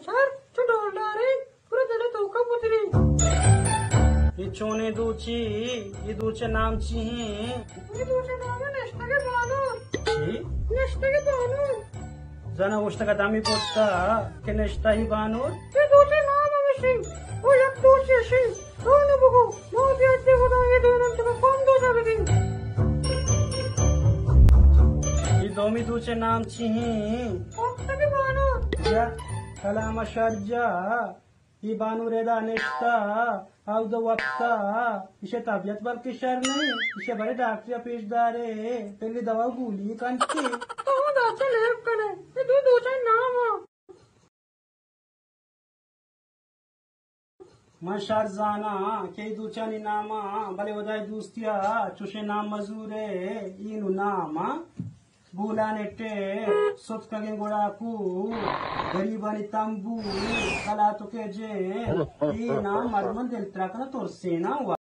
شر چو ڈولداریں، پورا دل ءِ توکا پتری۔ اے چونیں دوچے؟ اے دوچ ءِ نام چی ایں؟ اے دوچ ءِ نام ایں نشتگ بانور۔ چی؟ نشتگ بانور۔ زانا گوشتگ ات ہمے پشتا کہ نشتہ ہی بانور۔ اے دوچ ءِ نام ہمیش ایں۔ او یک دوچے اش ایں۔ تو نہ بگو، ما بیاد دے خدا اے دوناں ترا بندوزا بدیں۔ اے دومی دوچ ءِ نام چی ایں؟ وقت کے بانور۔ یا کلام شرجا۔ اے بانور ادا نشتہ، اودا وپتہ، ایشی طبیعت بلکہ شر نہ ایں، ایشی برے ڈاکٹریا پیش دارے، پہلی دوا و گولی کنتے۔ تو ہوں داچا لیب کنے، اے دوئیں دوچانی نام آں۔ من شر زاناں کہ اے دوچانی نام آں، بلے ہدائے دوستیا چوشیں نام مزورے، اے نوں نام آں۔ بولان ءِ ٹیپ، ستکگیں گڑاکو، گریبانی تمبو، کلاتکے جیم، اے نام مردمانی دل ترا کناں ترسیناں۔